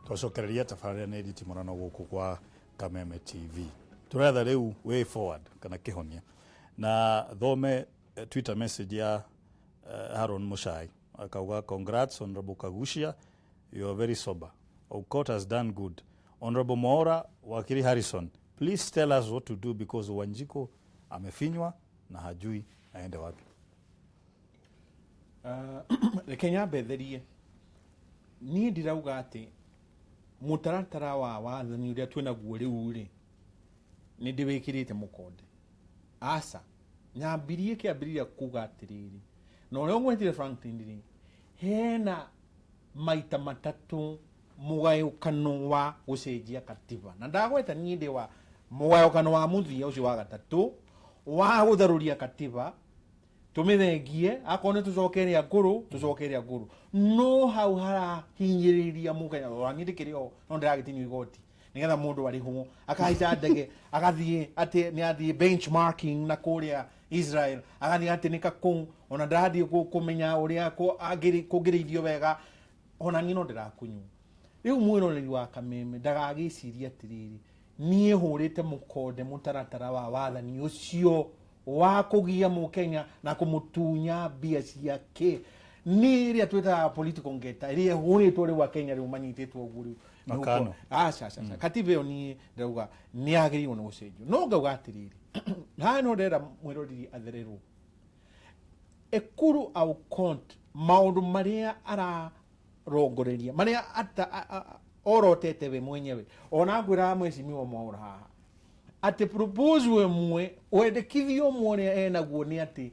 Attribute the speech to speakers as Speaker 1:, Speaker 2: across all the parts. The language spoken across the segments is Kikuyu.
Speaker 1: Twacokereria tabarĩra nĩ nditimũrano gũkũ kwa Kameme TV. Tũretha rĩu way forward kana kĩhonia. Na thome Twitter message ya Haron Muchai akauga, "Congrats, Honorable Kaguchia, you are very sober. Aukot has done good. Honorable Mwaura, Wakili Harrison, please tell us what to do because Wanjiku amefinywa na hajui aende wapi."
Speaker 2: Reke nyambe therie, niĩ ndirauga atĩ mũtaratara wa wathani ũrĩa twĩnaguo rĩu rĩ nĩ ndĩwĩkĩrĩte mũkonde. Aca, nyambirie kĩambĩrĩria kuga atĩrĩrĩ, na ũrĩa ũgwetire Franklin rĩ, hena maita matatũ mũgayũkano wa gũcenjia katiba, na ndagweta niĩ ndĩ wa mũgayũkano wa mũthia ũcio wa gatatũ wa gũtharũria katiba, tũmĩthengie, akorwo nĩ tũcoke ĩrĩa ngũrũ, tũcoke ĩrĩa ngũrũ. No hau harahinyĩrĩria mũkenya. Ona niĩ ndĩkĩrĩ o no ndĩragĩtinio igoti nĩgetha mũndũ arĩhwo, akahaica ndege agathiĩ atĩ nĩ athiĩ benchmarking na kũrĩa Israel, agathiĩ atĩ nĩ kakũu, ona ndarathiĩ kũmenya ũrĩa kũngĩrĩithio wega. Ona niĩ no ndĩrakunywo. Rĩu mwĩroreri wa Kameme ndagagĩcirie atĩrĩrĩ, niĩ hũrĩte mũkonde mũtaratara wa wathani ũcio wa kũgia mũkenya na kũmũtunya mbia ciake, nĩ ĩrĩa twĩtaga political ngeta, ĩrĩa ĩhũrĩtwo rĩu akenya rĩu manyitĩtwo ũguo rĩu.
Speaker 1: Makano.
Speaker 2: Aca, aca, aca. Katiba ĩyo niĩ ndĩrauga nĩ yagĩrĩirwo nĩ gũcenjio, no ngauga atĩrĩrĩ, haha no ndĩrenda mwĩroreri athererwo. Ekuru Aukot, maũndũ marĩa ararongoreria, marĩa orotete we mwenyewe, ona ngwĩraga mheshimiwa Mwaura haha atĩ proposal ĩmwe, wendekithio ũmwe ũrĩa enaguo nĩ atĩ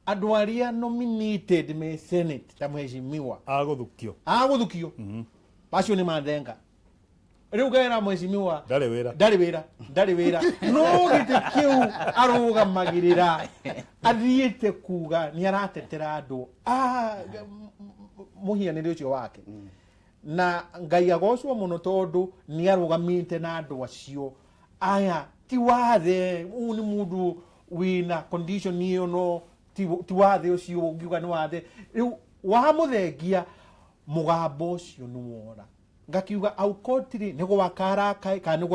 Speaker 2: andũ arĩa nominated me Senate ta mheshimiwa
Speaker 1: agũthukio.
Speaker 2: Agũthukio acio nĩ mathenga. Rĩu ngera mheshimiwa
Speaker 1: ndarĩ wĩra.
Speaker 2: Ndarĩ wĩra, ndarĩ wĩra, no gĩtĩ kĩu arũgamagĩrĩra athiĩte kuga nĩ aratetera andũ a mũhianĩre ũcio wake, na Ngai agocwo mũno tondũ nĩ arũgamĩte na andũ acio. Aya ti wathe, ũyũ nĩ mũndũ wĩna condition ĩyo, no ti wathe ũcio ũngiuga nĩ wathe. Rĩu wamũthengia mũgambo ũcio nĩ wora. Ngakiuga Aukot-rĩ, nĩ gwaka araka kana nĩ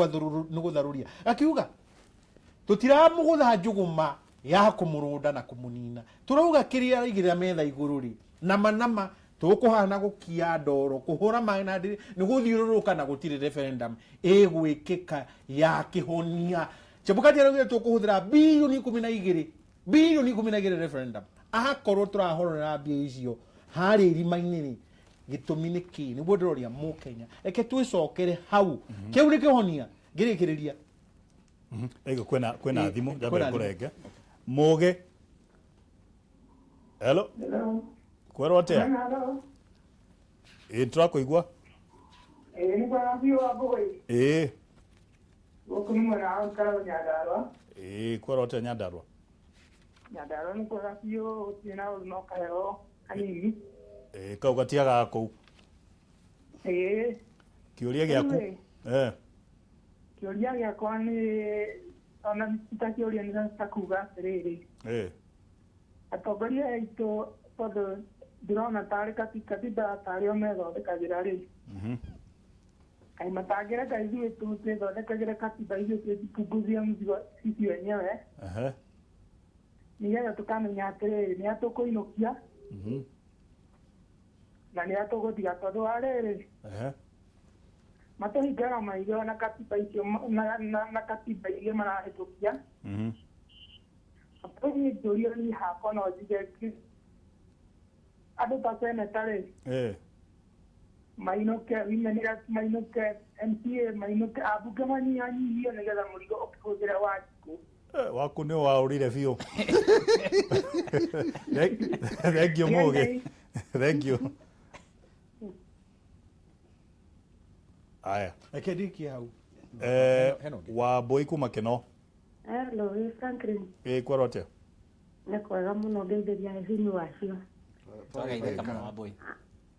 Speaker 2: gũtharũria? Ngakiuga tũtiramũgũtha njũgũma ya kũmũrũnda na kũmũnina, tũrauga kĩrĩa araigĩrĩra metha igũrũ rĩ, nama nama tũkũhana gũkia ndoro, kũhũra maĩ na ndĩrĩ nĩ gũthiũrũrũka, na gũtirĩ referendum ĩgwĩkĩka ya kĩhonia. Chebukati araugire tũkũhũthĩra 12 bilioni, 12 bilioni referendum. Akorwo tũrahorera mbia icio harĩa irima-inĩ rĩ, gĩtũmi nĩ kĩ? Nĩguo ndĩroria mũkenya, reke twĩcokere hau, kĩu nĩ kĩhonia. Ngĩrĩkĩrĩria.
Speaker 1: Ĩgo kwĩna thimũ njambe
Speaker 2: Kwĩna thimũ.
Speaker 1: Ngũrenge mũgĩ. Hello.
Speaker 3: Hello.
Speaker 1: Kwerwo atĩa?
Speaker 3: Hello.
Speaker 1: Ĩ, tũrakũigua.
Speaker 3: Ĩĩ, nĩ kwega biũ, Wambũi.
Speaker 1: Ĩ.
Speaker 3: Gũkũ nĩ mwena wa Ũikaro Nyandarũa.
Speaker 1: Ĩ, kwerwo atĩa Nyandarũa?
Speaker 3: Nyandarũa nĩ kwega biũ, gũtirĩ na ũru, no kaheho kanini.
Speaker 1: Ĩ, kau gatiagaga kũu.
Speaker 3: Ĩĩ.
Speaker 1: Kĩũria gĩaku?
Speaker 3: Rĩu-ĩ,
Speaker 1: Eh.
Speaker 3: Kĩũria gĩakwa nĩ ona ti ta kĩũria, nĩ ta kuga atĩrĩrĩ, atongoria aitũ, tondũ ndĩrona tarĩ katiba tarĩ o methondekagĩra rĩ, kaĩ matangĩreka ithuĩ tu twĩthondekagĩre katiba, ithuĩ twĩjipunguzie mzigo sisi wenyewe, nĩgetha tũkamenya atĩrĩrĩ, nĩ atũkũinũkia na nĩ atũgũtiga, tondũ wa rĩrĩ, matũhingaga maitho na katiba icio na katiba iria marahĩtũkia. Niĩ ngĩũrio niĩ hakwa no njuge andũ ta seneta rĩ, mainũke, women rep mainũke, MCA mainũke, ambunge manyihanyihio nĩgetha mũrigo ũkĩhũthĩre Wanjikũ.
Speaker 1: Eh, waku nĩ waũrire biũ. Thank you, Mũgĩ, thank you. Aya.
Speaker 2: Reke ndikie hau.
Speaker 1: Eh,
Speaker 2: Hena ũngĩ.
Speaker 1: Wambũi kuma Kĩno.
Speaker 4: Hello, ĩ Franklin.
Speaker 1: Ĩ, kwerwo atĩa?
Speaker 4: Nĩ kwega mũno, ngeithĩria hini wacio.
Speaker 5: Twageithĩka mũno, Wambũi.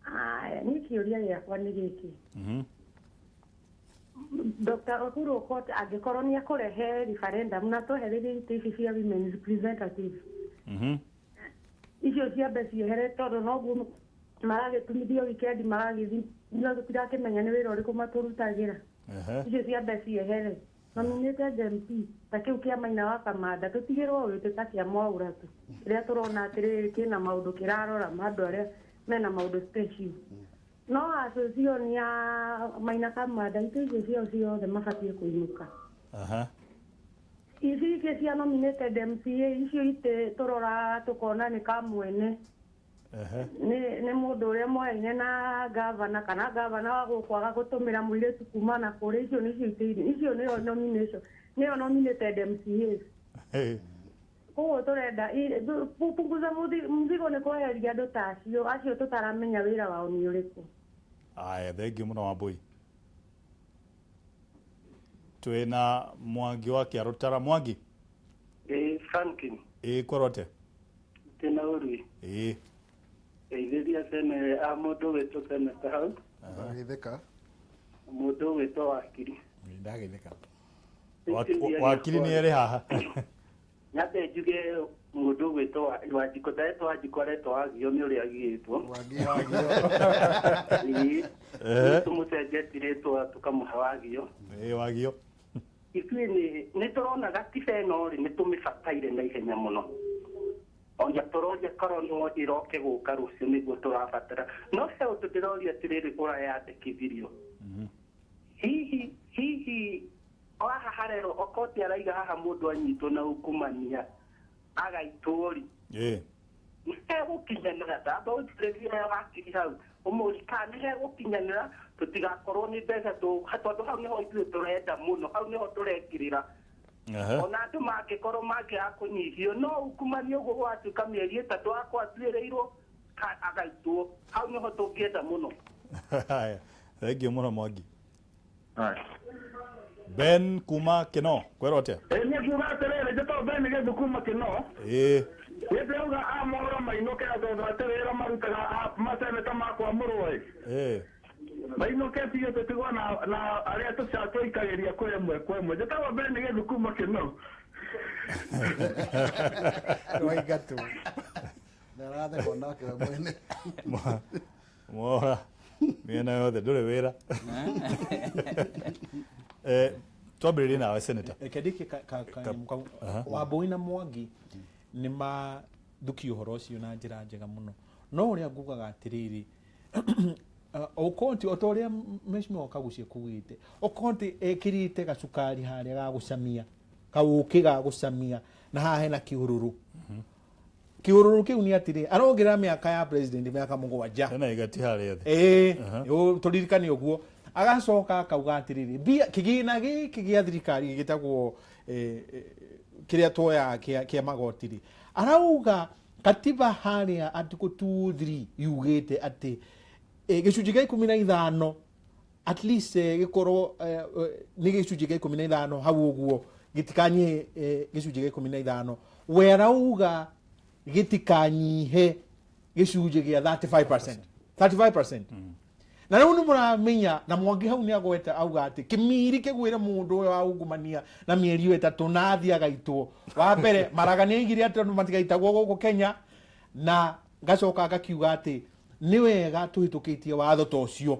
Speaker 4: Aya, niĩ kĩũria gĩakwa nĩ gĩkĩ. Dr. Uhuru Okot angĩkorwo nĩ ekũrehe referendum na twehererie itĩ ici cia women representative, icio ciambe ciehere, tondũ noguo Maragĩtumithio wikendi maragĩthi no tũtirakĩmenya nĩ wĩra ũrĩkũ matũrutagĩra. Icio ciambe ciehere. Nominated MP ta kĩu kĩa Maina wa Kamanda tũtigĩrwo gĩtĩ ta kĩa Mwaũra tu. Rĩrĩa tũrona atĩrĩrĩ kĩna maũndũ kĩrarora ma andũ arĩa mena maũndũ special. No association ya Maina Kamanda itĩ icio ciao ciothe mabatiĩ kũinũka. Ici ingĩ cia nominated MCA icio itĩ tũroraga tũkona nĩ ka mwene. Nĩ mũndũ ũrĩa moyaine na gavana kana gavana wa gũkũ agagũtũmĩra mũirĩtu kuma na kũrĩa icio nĩcio itĩ icio nĩyo nomination nĩyo nominated MCAs. Koguo tũrenda punguza mzigo nĩ kweheria andũ ta acio acio tũtaramenya wĩra wao nĩ ũrĩkũ.
Speaker 1: Aya, thengiũ mũno Wambui. Twĩna Mwangi wa Kĩarũtara. Mwangi.
Speaker 6: Ĩĩ Franklin.
Speaker 1: Ĩĩ korote.
Speaker 6: Tena ũrui.
Speaker 1: Ĩĩ.
Speaker 6: Geithĩria sene a mũndũ wĩtwo seneta hau.
Speaker 7: Ndageithĩka.
Speaker 6: Mũndũ wĩtwo wakiri.
Speaker 2: Ndageithĩka.
Speaker 1: Wakiri nĩ erĩ haha.
Speaker 6: Nyambe njuge mũndũ ũgwĩtwo Wanjikũ ndaretwo Wanjikũ aretwo Wagio nĩ ũrĩa agiyĩtwo. Ĩĩ. Tũmũcenjetie rĩtwa tũkamũhe Wagio.
Speaker 1: Ĩĩ Wagio.
Speaker 6: Ithuĩ nĩ tũrona gatiba ĩno rĩ nĩ tũmĩbataire na ihenya mũno. Ona tũroria korwo no ĩroke gũka rũciũ nĩguo tũrabatara. No he ũndũ ndĩroria atĩrĩrĩ ũrayandĩkithirio. Hihi haha harerwo Okoti araiga haha mũndũ anyitwo na ungumania agaitwo rĩ. Nĩ hegũkinyanĩra ndamba ũnjĩrĩrie wakiri hau ũmũri kana nĩ hegũkinyanĩra tũtigakorwo nĩ mbeca tondũ hau nĩho ithuĩ tũrenda mũno hau nĩho tũrekĩrĩra. Ona andũ mangĩkorwo mangĩaga kũnyihio no ungumania ũguo gwatuĩka mĩeri ĩtatũ akwa atuĩrĩirwo agaitwo hau nĩho tũngĩenda mũno.
Speaker 1: Haya, thengiũ mũno Mwangi. Ben kuma Kino, kwĩrwo atĩa?
Speaker 8: Ĩĩ niĩ ngiuga atĩrĩrĩ, njĩtagwo Ben Gĩthu kuma Kino.
Speaker 1: Ĩĩ.
Speaker 8: Niĩ ndĩrauga a mohoro mainũke tondũ atĩ wĩra marutaga a maseneta ma kwamũrwo ĩ.
Speaker 1: Ĩĩ.
Speaker 8: Mainũke tige tũtigwo na arĩa tũikagĩria kwa ĩmwe kwa ĩmwe. Njĩtagwo Ben Gĩthu kuma Kino.
Speaker 2: Waingatwo.
Speaker 7: Nĩarathekwo nake we mwene.
Speaker 1: Mwora mĩena yothe ndũrĩ wĩra. Twambĩrĩrie nawe Senator.
Speaker 2: Reke ndĩkie kanyamũ kau. Wambui na Mwangi nĩ mathukia ũhoro ũcio na njĩra njega mũno. No ũrĩa ngugaga atĩrĩrĩ, Okonti o ta ũrĩa Mheshimiwa Kaguchia kugĩte, Okonti ekĩrĩte gacukari harĩa ga gũcamia, kaũkĩ ga gũcamia na haha hena kĩũrũrũ. Kĩũrũrũ kĩu nĩ atĩrĩ, arongerera mĩaka ya president mĩaka 7.
Speaker 1: Hena igati harĩa thĩ.
Speaker 2: Ĩĩ, tũririkane ũguo. Agacoka akauga atĩrĩrĩ, mbia kĩgĩna gĩkĩ gĩa thirikari gĩtagwo kĩrĩa tuoyaga kĩa magoti rĩ, arauga katiba harĩa article 2.3 yugĩte atĩ gĩcunjĩ kĩa 15 at least gĩkorwo nĩ gĩcunjĩ kĩa 15 hau ũguo gĩtikanyihe gĩcunjĩ kĩa 15. We arauga gĩtikanyihe gĩcunjĩ gĩa 35%. 35%. Na rĩu nĩ mũramenya na Mwangi hau nĩ agweta auga atĩ kĩmiri kĩgwĩre mũndũ ũyũ wa ungumania na mĩeri ĩyo 3 na athiĩ agaitwo. Wa mbere Maraga nĩ aigire atĩ andũ matigaitagwo gũkũ Kenya na ngacoka ngakiuga atĩ nĩ wega tũhĩtũkĩtie watho ta ũcio.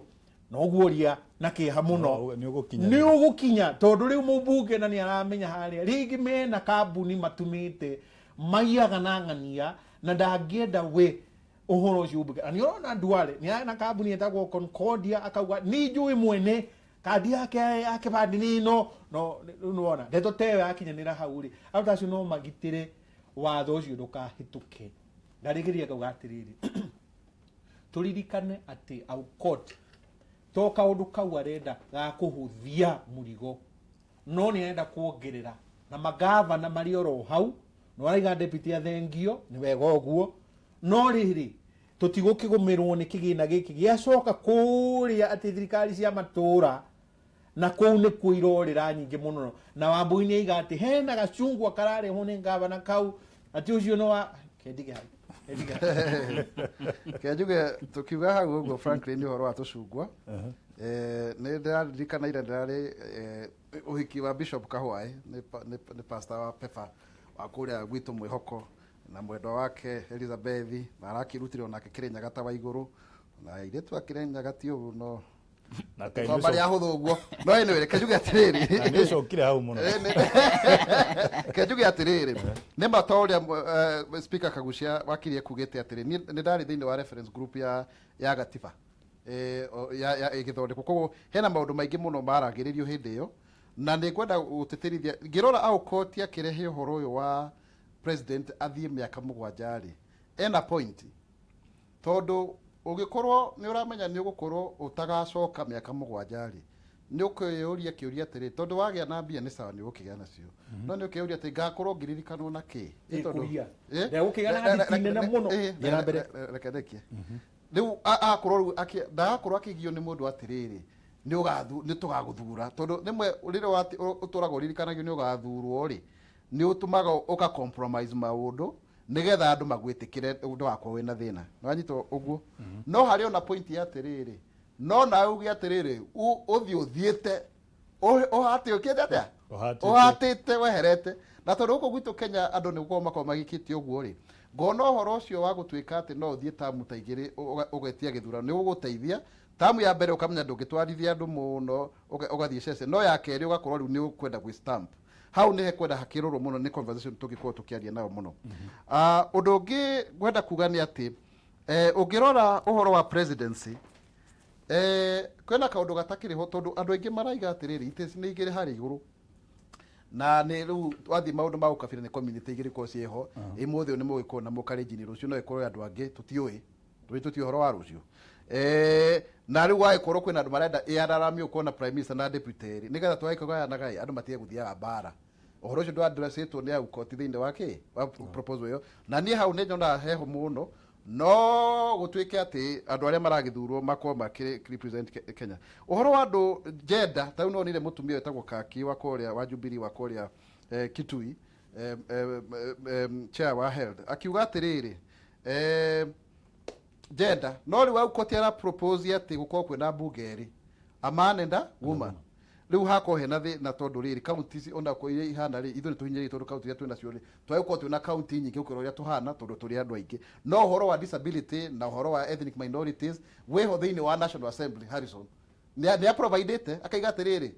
Speaker 2: No guoria na kĩeha mũno.
Speaker 1: Nĩ ũgũkinya.
Speaker 2: Nĩ ũgũkinya tondũ rĩu mũmbunge na nĩ aramenya harĩa rĩngĩ mena kambuni matumĩte maiyaga na ng'ania na ndangĩenda we ũhoro ũcio umbũke. Na nĩ ũrona Duale nĩ arĩ na kambuni ĩtagwo Concordia akauga nĩ njũĩ mwene kandi yake ya kĩbandĩ nĩ ĩno. No rĩu nĩ wona ndeto ta ĩyo yakinyanĩra hau rĩ, andũ ta acio no magitĩre watho ũcio ndũkahĩtũke. Ndarĩkĩrĩria ngauga atĩrĩrĩ, tũririkane atĩ Aukot to kaũndũ kau arenda ga kũhũthia mũrigo, no nĩ arenda kuongerera na magavana marĩ oro hau. No araiga deputy athengio nĩ wega ũguo, no rĩrĩ tũtigũkĩgũmĩrwo nĩ kĩgĩna gĩkĩ gĩacoka kũrĩa atĩ thirikari cia matũra na kũu nĩkuo irorĩra nyingĩ mũno. Na Wambui nĩ aiga atĩ hena gacungwa kararehwo nĩ gavana kau atĩ ũcio nĩ wa kendige hau.
Speaker 7: Ke njuge tukiuga hau ũguo Franklin ũhoro wa tũcungwa. Nĩ ndĩraririkana ira ndĩrarĩ ũhiki wa Bishop Kahwaĩ, nĩ pastor wa Pefa wa kũrĩa gwitũ Mwĩhoko na mwendwa wake Elizabeth, na arakĩrutire onake Kĩrĩnyaga ta wa igũrũ. Na airĩtu a Kĩrĩnyaga ti ũru no
Speaker 1: Na kaĩ
Speaker 7: to
Speaker 1: nĩ
Speaker 7: marĩ ahũthũ ũguo. No anyway, reke njuge atĩrĩrĩ.
Speaker 1: Na nĩ ũcokire hau mũno.
Speaker 7: Reke njuge atĩrĩrĩ, nĩ ma ta ũrĩa Speaker Kagucia wakiri ekugĩte atĩrĩ, niĩ nĩ ndarĩ thĩinĩ wa reference group ya gatiba ya ĩgĩthondekwo, koguo hena maũndũ maingĩ mũno maragĩrĩrio hĩndĩ ĩyo, na nĩ ngwenda gũtĩtĩrithia ngĩrora Aukot akĩrehe ũhoro ũyũ wa president athiĩ mĩaka 7 rĩ, ena point, tondũ ũngĩkorwo nĩ ũramenya nĩ ũgũkorwo ũtagacoka mĩaka 7 rĩ, nĩ ũkwĩyũria kĩũria atĩrĩ, tondũ wagĩa na mbia nĩ sawa, nĩ ũgũkĩgĩa nacio, no nĩ ũkĩyũria atĩ ngakorwo ngĩririkanwo na kĩ?
Speaker 2: Kũiya. Ndegũkĩgĩa na hadithi nene mũno. Thiĩ na mbere.
Speaker 7: Reke ndĩkie. Rĩu akorwo rĩu ndagakorwo akĩgio nĩ mũndũ atĩrĩrĩ, nĩ tũgagũthura, tondũ rĩmwe rĩrĩa ũtũraga ũririkanagio nĩ ũgathurwo rĩ, nĩ ũtũmaga ũka compromise maũndũ nĩgetha andũ magwĩtĩkĩre ndũgakorwo wĩna thĩna. Nĩwanyita ũguo? No harĩ ona point ya atĩrĩrĩ, no nawe uge atĩrĩrĩ, ũthiĩ ũthiĩte, ũhate ũkĩte atĩa?
Speaker 1: Ũhatĩte.
Speaker 7: Ũhatĩte weherete. Na tondũ gũkũ gwitũ Kenya andũ nĩ gũkorwo makoragwo magĩkĩte ũguo rĩ, ngona ũhoro ũcio wa gũtuĩka atĩ no ũthiĩ tamu ta igĩrĩ ũgetia gĩthurano nĩ ũgũgũteithia. Tamu ya mbere ũkamenya ndũngĩtwarithia andũ mũno, ũgathiĩ cece, no ya kerĩ ũgakorwo rĩu nĩ ũkwenda gwĩ stamp. Hau nĩ hekwenda hakĩrorwo mũno, nĩ conversation tũngĩkorwo tũkĩaria nayo mũno. Ũndũ ũngĩ ngwenda kuga nĩ atĩ, ũngĩrora ũhoro wa presidency, kwĩna kaũndũ gatakĩrĩ ho, tondũ andũ aingĩ maraiga atĩrĩrĩ, itĩ nĩ igĩrĩ harĩa igũrũ, na nĩ rĩu wathiĩ maũndũ ma ũkabira nĩ community igĩrĩ ikorwo ciĩho. Ũmũthĩ ũyũ nĩ mũgĩkũyũ na mũkalenjin, rũciũ no ĩkorwo andũ angĩ, tũtiũĩ, tũĩ tũtiũĩ ũhoro wa rũciũ. Na rĩu wagĩkorwo kwĩna andũ marenda ĩararamio ũkorwo na prime minister na deputy erĩ, nĩgetha twagĩkũgayanaga ĩ, andũ matige gũthiaga mbara. Ũhoro ũcio ndũ-addressĩtwo nĩ Aukot thĩinĩ wa kĩ wa proposal ĩyo, na niĩ hau nĩ nyonaga heho mũno, no gũtuĩke atĩ andũ arĩa maragĩthurwo makorwo makĩ represent Kenya. Ũhoro wa andũ gender, ta rĩu nonire mũtumia wĩtagwo Kaki wa kũrĩa wa Jubilee wa kũrĩa Kitui, chair wa health, akiuga atĩrĩrĩ, gender, no rĩu Aukot ara propose atĩ gũkorwo kwĩna mbunge erĩ, a man and a woman. Rĩu hakorwo hena thĩna, tondũ rĩrĩ kaunti ici ona korwo iria ihana rĩ, ithuĩ nĩ tũhinyĩrĩirio, tondũ kaunti iria twĩnacio rĩ, twagĩkorwo twĩna kaunti nyingĩ gũkĩra ũrĩa tũhana, tondũ tũrĩ andũ aingĩ. No ũhoro wa disability na ũhoro wa ethnic minorities wĩho thĩinĩ wa National Assembly. Harrison nĩ aprovidĩte akaiga atĩrĩrĩ,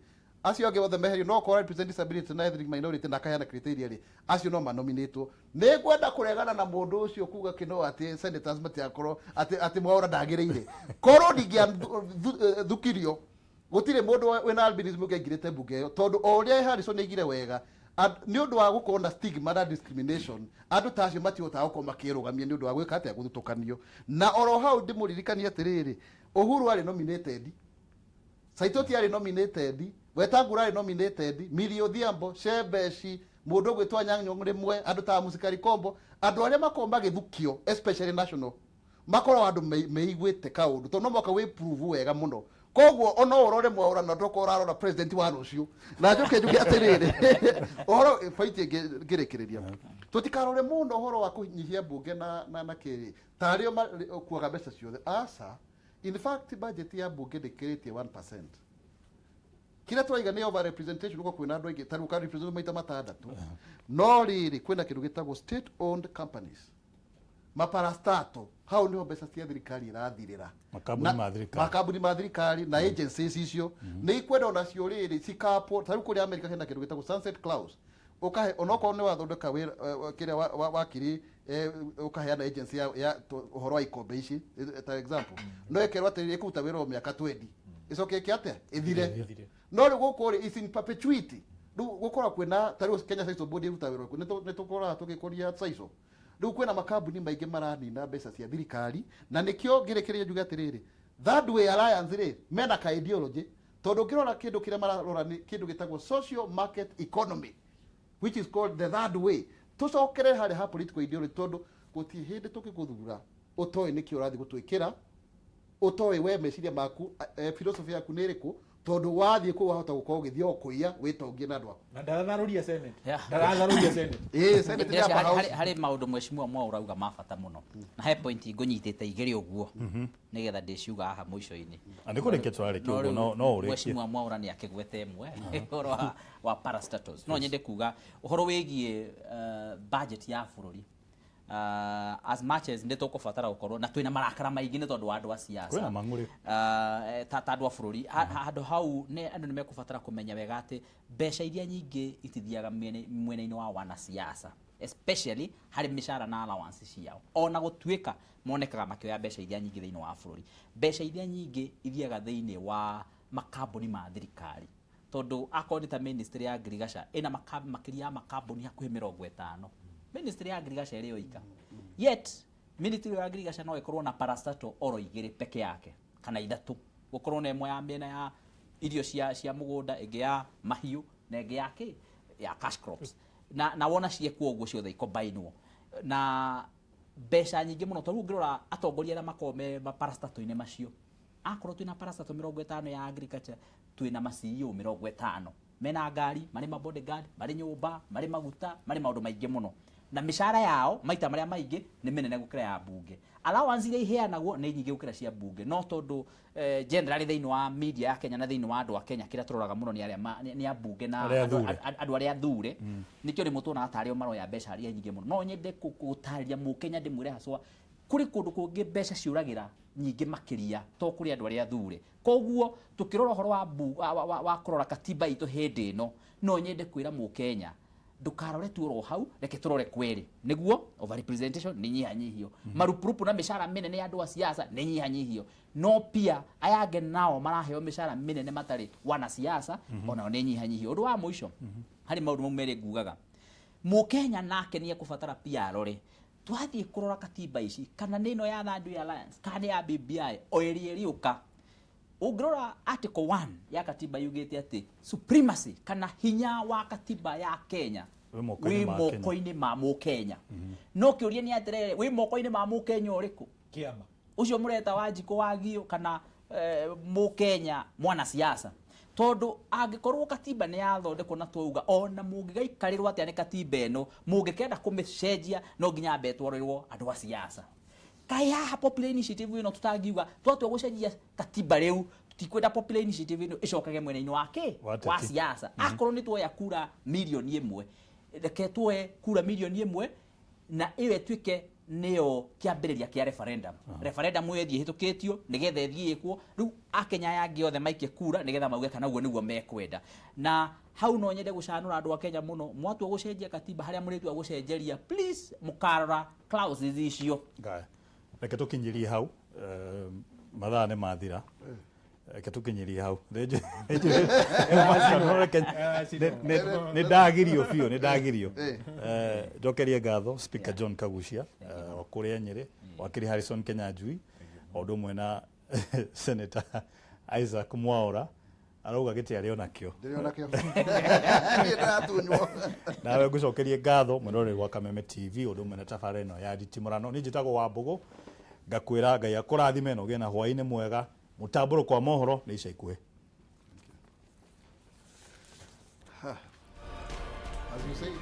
Speaker 7: acio angĩ othe meherio, no okorwo represent disability na ethnic minority na akaheana criteria rĩ, acio no manominatwo. Nĩ ngwenda kũregana na mũndũ ũcio kuga kĩno atĩ senators matigakorwo atĩ Mwaũra ndagĩrĩire korwo ndingĩathukirio, gũtirĩ mũndũ wĩna albinism ũngĩaingĩrĩte mbunge ĩyo, tondũ o ũrĩa Harrison aigire wega, nĩ ũndũ wa gũkorwo na stigma na discrimination, andũ ta acio matihotaga gũkorwo makĩrũgamia nĩ ũndũ wa gwĩka atĩa, gũthutũkanio. Na oro hau ndĩmũririkanie atĩrĩrĩ, Uhuru arĩ nominated, Saitoti arĩ nominated, Wetangula arĩ nominated, Millie Odhiambo, Shebeshi, mũndũ ũgwĩtwo Anyang' Nyong'o rĩmwe, andũ ta Musikari Kombo, andũ arĩa makoragwo magĩthukio especially national, makoragwo andũ meiguĩte kaũndũ, tondũ no mũhaka wĩ prove wega mũno. Koguo ona ũrore Mwaũra na ndokorwo ũrarora president wa rũciũ. Na njoke njuge atĩrĩrĩ, ũhoro point ĩngĩ ngĩrĩkĩrĩria, tũtikarore mũno ũhoro wa kũnyihia mbunge na kĩrĩ tarĩo kuaga mbeca ciothe. Aca, in fact budget ya mbunge ndĩkĩrĩtie 1%. Kĩrĩa tũraiga nĩ over representation, gũkorwo kwĩna andũ aingĩ, ta rĩu ũka represent maita matandatũ. No rĩrĩ, kwĩna kĩndũ gĩtagwo state owned companies, maparastato, hau niho mbeca cia thirikari irathirĩra.
Speaker 1: Makambuni ma thirikari.
Speaker 7: Makambuni ma thirikari na agencies icio nĩ ikwenda onacio rĩrĩ cikapwo. Ta rĩu kũrĩa America hena kĩndũ gĩtagwo sunset clause, ũkahe onokorwo nĩ wathondeka wĩra kĩrĩa wakiri, ũkaheana agency ya ũhoro wa ikombe ici, ta example, no ĩkerwo atĩrĩrĩ, ĩkũruta wĩra o mĩaka 20, ĩcoke ĩke atĩa, ĩthire. No rĩu gũkũ rĩ is in perpetuity. Rĩu gũkorwo kwĩna ta rĩu Kenya Sisal Board ĩrutaga wĩra ũrĩkũ? Nĩ tũkoraga tũgĩkũria sisal. Rĩu kwĩna makambuni maingĩ maranina mbeca cia thirikari, na nĩkĩo ngĩrĩkĩrĩria njuge atĩrĩrĩ, Third Way Alliance rĩ, mena ka ideology, tondũ ũngĩrora kĩndũ kĩrĩa mararora nĩ kĩndũ gĩtagwo social market economy, which is called the third way. Tũcokere harĩa ha political ideology, tondũ gũtirĩ hĩndĩ tũngĩgũthura ũtoĩ nĩkĩ ũrathiĩ gũtwĩkĩra, ũtoĩ we meciria maku, philosophy yaku nĩ ĩrĩkũ, tondũ wathiĩ kũu wahota gũkorwo ũgĩthiĩ o kũiya wĩtongie na andũ aku.
Speaker 2: Na ndaratharũria Senate. Ndaratharũria Senate.
Speaker 7: Ĩĩ, Senate nĩ upper house.
Speaker 5: Harĩ maũndũ mheshimiwa Mwau ũrauga ma bata mũno, na he point ngũnyitĩte igĩrĩ ũguo nĩgetha ndĩciuga haha mũico-inĩ.
Speaker 1: Na nĩ kũrĩkia tũrarĩkia
Speaker 5: No
Speaker 1: ũguo,
Speaker 5: rĩu
Speaker 1: no ũrĩkie.
Speaker 5: Mheshimiwa Mwaura nĩ akĩgwete ĩmwe ũhoro wa parastatals. No nyende kuga ũhoro wĩgiĩ budget ya bũrũri. As much as nĩ tũkũbatara gũkorwo na twĩna marakara maingĩ nĩ tondũ wa andũ a siasa,
Speaker 1: Kwĩna mang'ũrĩ.
Speaker 5: Ta andũ a bũrũri. Handũ hau nĩ andũ nĩ mekũbatara kũmenya wega atĩ mbeca iria nyingĩ itithiaga mwena-inĩ wa wanasiasa, especially harĩ mĩcara na allowance ciao, ona gũtuĩka monekaga makĩoya mbeca iria nyingĩ thĩinĩ wa bũrũri. Mbeca iria nyingĩ ithiaga thĩinĩ wa makambuni ma thirikari, tondũ akorwo nĩ ta ministry ya ngirigaca ĩna makĩria ya makambuni hakuhĩ 50, ministry ya ngirigaca ĩrĩ yoika. Yet ministry ya ngirigaca no ĩkorwo na parastatal oro igĩrĩ peke yake kana ithatũ, gũkorwo na ĩmwe ya mĩena ya irio cia mũgũnda, ĩngĩ ya mahiũ, na ĩngĩ ya kĩ ya cash crops, na wona ciekwo ũguo ciothe ikombainwo na mbeca nyingĩ mũno. Tondũ ũngĩrora atongoria arĩa makoragwo me maparastato-inĩ macio, akorwo twĩna parastato 50 ya agriculture, twĩna ma CEO 50 mena ngari, marĩ ma bodyguard, marĩ nyũmba, marĩ maguta, marĩ maũndũ maingĩ mũno, na mĩcara yao maita marĩa maingĩ nĩ mĩnene gũkĩra ya mbunge. Allowance iria iheanagwo nĩ nyingĩ gũkĩra cia mbunge. No tondũ generally thĩinĩ wa media ya Kenya na thĩinĩ wa andũ a Kenya, kĩrĩa tũroraga mũno nĩ arĩa nĩ ambunge na
Speaker 1: Arĩa athure.
Speaker 5: Andũ arĩa athure, nĩkĩo rĩmwe tuonaga tarĩ o maroya mbeca iria nyingĩ mũno. No nyende gũtarĩria mũkenya, ndĩmwĩre haswa kũrĩ kũndũ kũngĩ mbeca ciũragĩra nyingĩ makĩria to kũrĩ andũ arĩa athure. Koguo tukĩrora ũhoro wa, bu, wa, wa, wa, wa kũrora katiba itũ hĩndĩ ĩno, no nyende kwĩra mũkenya ndũkarore tu oro hau, reke tũrore kweri nĩguo overrepresentation nĩ nyihanyihio, marupurupu na mĩcara mĩnene ya andũ a siasa nĩ nyihanyihio, no pia aya angĩ nao maraheo mĩcara mĩnene matarĩ wanasiasa onao nĩ nyihanyihio. Ũndũ wa mũico harĩ maũndũ mau merĩ ngugaga, mũkenya nake nĩ ekũbatara pia arore twathiĩ kũrora katiba ici, kana nĩ ĩno ya Third Way Alliance kana nĩ ya BBI o ĩrĩa ĩrĩũka. Ũngĩrora article 1 ya katiba yugĩte atĩ supremacy kana hinya wa katiba ya Kenya
Speaker 1: wĩ moko-inĩ
Speaker 5: wĩ
Speaker 1: ma Kenya.
Speaker 5: Moko-inĩ ma mũkenya. No kĩũria nĩ atĩrĩrĩ, wĩ moko-inĩ ma mũkenya ũrĩkũ?
Speaker 2: Kĩama.
Speaker 5: Ũcio mũreta Wanjikũ wagio kana mũkenya mwanasiasa? Tondũ angĩkorwo katiba nĩ yathondekwo na twauga ona mũngĩgaikarĩrwo atĩa nĩ katiba ĩno, mũngĩkenda kũmĩcenjia no nginya ambe ĩtwarĩrwo andũ a siasa. Kaĩ haha popular initiative ĩno tũtangiuga twatua gũcenjia katiba rĩu, tutikwenda popular initiative ĩno ĩcokage mwena-inĩ wa kĩ
Speaker 1: Wa
Speaker 5: wa
Speaker 1: ateti.
Speaker 5: siasa. Akorwo nĩ tuoya kura 1 million, reke tuoe kura 1 million na ĩyo ĩtuĩke nĩyo kĩambĩrĩria kĩa referendum. Referendum ĩyo ĩthiĩ ĩhĩtũkĩtio nĩgetha ĩthiĩ ĩkwo rĩu akenya aya angĩ othe maikie kura nĩgetha mauge kana ũguo nĩguo mekwenda. Na hau no nyende gũcanũra andũ a Kenya mũno, mwatua gũcenjia katiba, harĩa mũrĩtua gũcenjeria, please mũkarora clauses icio.
Speaker 1: Ngaya. Reke tũkinyĩrie hau, mathaa nĩ mathira. Reke tũkinyĩrie hau. Nĩ ndagirio biũ, nĩ ndagirio. Njokerie ngatho Speaker John Kagucia wa kũrĩa Nyĩrĩ, wakiri Harrison Kenyanjui, o ũndũ ũmwe na Senator Isaac Mwaura, arauga gĩtĩ arĩ onakĩo.
Speaker 7: Ndĩrĩ onakĩo. Niĩ ndĩratunywo.
Speaker 1: Nawe ngũcokerie ngatho mwĩroreri wa Kameme TV, ũndũ ũmwe na tabarĩra ĩno ya Nditimũrano. Niĩ njĩtagwo Wambũgũ, ngakwĩra Ngai akũrathime na ũgĩe na hwaĩ-inĩ mwega. Mũtambũrũko wa mohoro nĩ ica ikuhĩ.
Speaker 7: As you say.